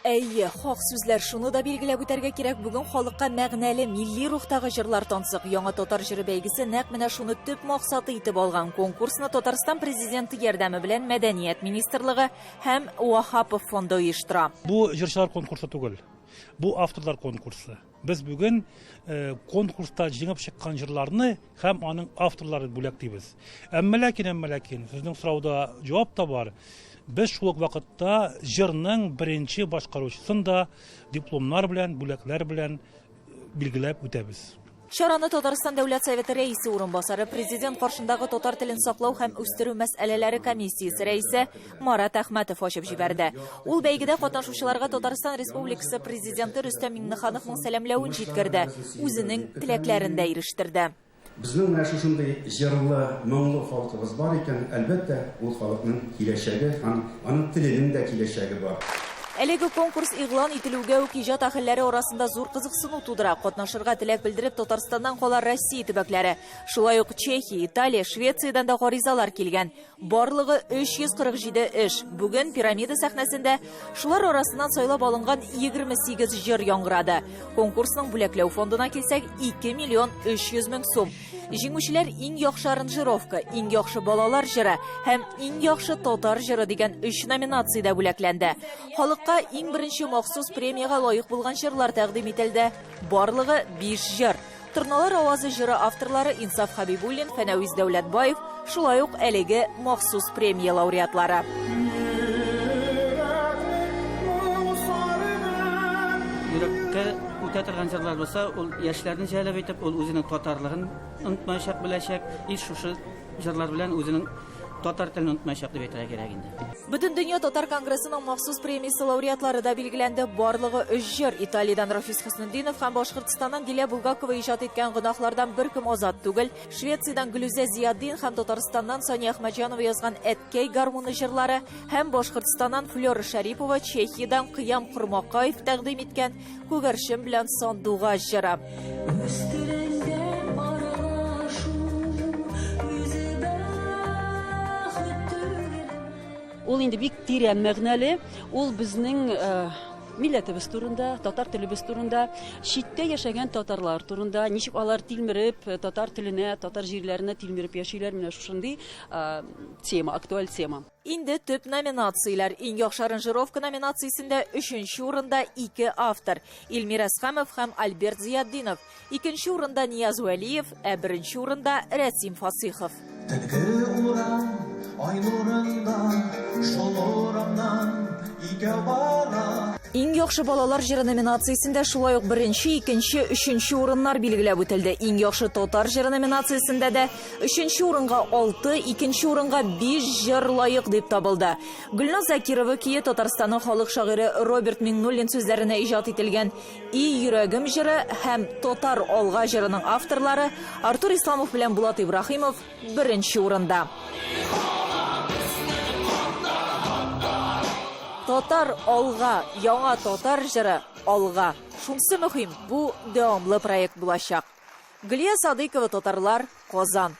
Әйе, хак сүзләр, шуны да билгеләп үтәргә кирәк, бүген халыкка мәгънәле, милли рухтагы җырлар тансык. Яңа татар җыры бәйгесе нәкъ менә шуны төп максаты итеп алган. Конкурсны Татарстан Президенты ярдәме белән Мәдәният министрлыгы һәм Ваһапов фонды оештыра. Бу җырчылар конкурсы түгел, бу авторлар конкурсы. Без бүген конкурста җиңеп чыккан җырларны һәм аның авторларын бүләклибез. Әмма ләкин, әмма ләкин, сезнең сорауда җавап та бар. Без шул ук вакытта җырның беренче башкаручысын да дипломнар белән, бүләкләр белән билгеләп үтәбез. Чараны Татарстан Дәүләт Советы Рәисе урынбасары, Президент каршындагы татар телен саклау һәм үстерү мәсьәләләре комиссиясе рәисе Марат Әхмәтов ачып җибәрде. Ул бәйгедә катнашучыларга Татарстан Республикасы Президенты Рөстәм Миңнехановның сәламләвен җиткерде, үзенең теләкләрен дә ирештерде. Безнең менә шушындый җырлы, моңлы халкыбыз бар икән, әлбәттә, ул халыкның киләчәге һәм аның теленең дә киләчәге бар. Әлеге конкурс игълан ителүгә үк иҗат әһелләре арасында зур кызыксыну тудыра. Катнашырга теләк белдереп Татарстаннан кала Россия төбәкләре, шулай ук Чехия, Италия, Швециядән дә гаризалар килгән. Барлыгы 347 эш. Бүген Пирамида сәхнәсендә шулар арасыннан сайлап алынган 28 җыр яңгырады. Конкурсның бүләкләү фондына килсәк, 2 миллион 300 мең сум. Җиңүчеләр иң яхшы аранжировка, иң яхшы балалар җыры һәм иң яхшы татар җыры дигән өч номинациядә бүләкләнде. Халыкка иң беренче махсус премиягә лаек булган җырлар тәкъдим ителде. Барлыгы 5 җыр. Торналар авазы җыры авторлары Инсаф Хәбибуллин, Фәнәвиз Дәүләтбаев, шулай ук әлеге махсус премия лауреатлары. Йөрәккә үтә торган җырлар булса, ул яшьләрне җәлеп итеп, ул үзенең татарлыгын онытмаячак, беләчәк, и шушы җырлар белән үзенең татар телен онытмаячак дип әйтергә кирәк инде. Бөтендөнья татар конгрессының махсус премиясе лауреатлары да билгеләнде. Барлыгы өч җыр. Италиядән Рафис Хөснетдинов һәм Башкортстаннан Дилә Булгакова иҗат иткән Гөнаһлардан беркем азат түгел, Швециядән Гөлүзә Зиятдин һәм Татарстаннан Сания Әхмәтҗанова язган Әткәй гармуны җырлары һәм Башкортстаннан Флера Шәрипова, Чехиядән Кыям Кормакаев тәкъдим иткән Күгәрчен белән сандугач җыры. Үз телеңдә аралашу үзе бәхет түгел. Ул инде бик тирән мәгънәле, ул безнең э, милләтебез турында, татар телебез турында, читтә яшәгән татарлар турында, ничек алар тилмереп э, татар теленә, татар җирләренә тилмереп яшиләр, менә шушындый э, тема, актуаль тема. Инде төп номинацияләр. Иң яхшы аранжировка номинациясендә өченче урында ике автор, Илмир Әсхәмов һәм Альберт Зыятдинов. Икенче урында Нияз Вәлиев, ә беренче урында Рәсим Фасыйхов. Теге урам ай нурында, шул урамнан икәү бара. Иң яхшы балалар җыры номинациясендә шулай ук беренче, икенче, өченче урыннар билгеләп үтелде. Иң яхшы татар җыры номинациясендә дә Өченче урынга алты, икенче урынга биш җыр лаек дип табылды. Гөлназ Закирова көе Татарстанның халык шагыйре Роберт Миңнуллин сүзләренә иҗат ителгән И йөрәгем җыры һәм Татар алга җырының авторлары Артур Исламов белән Булат Ибраһимов беренче урында. Татар алга, яңа татар җыры алга. Шунсы мөһим, бу дәвамлы проект булачак. Гөлия Садыйкова, Татарлар, Казан.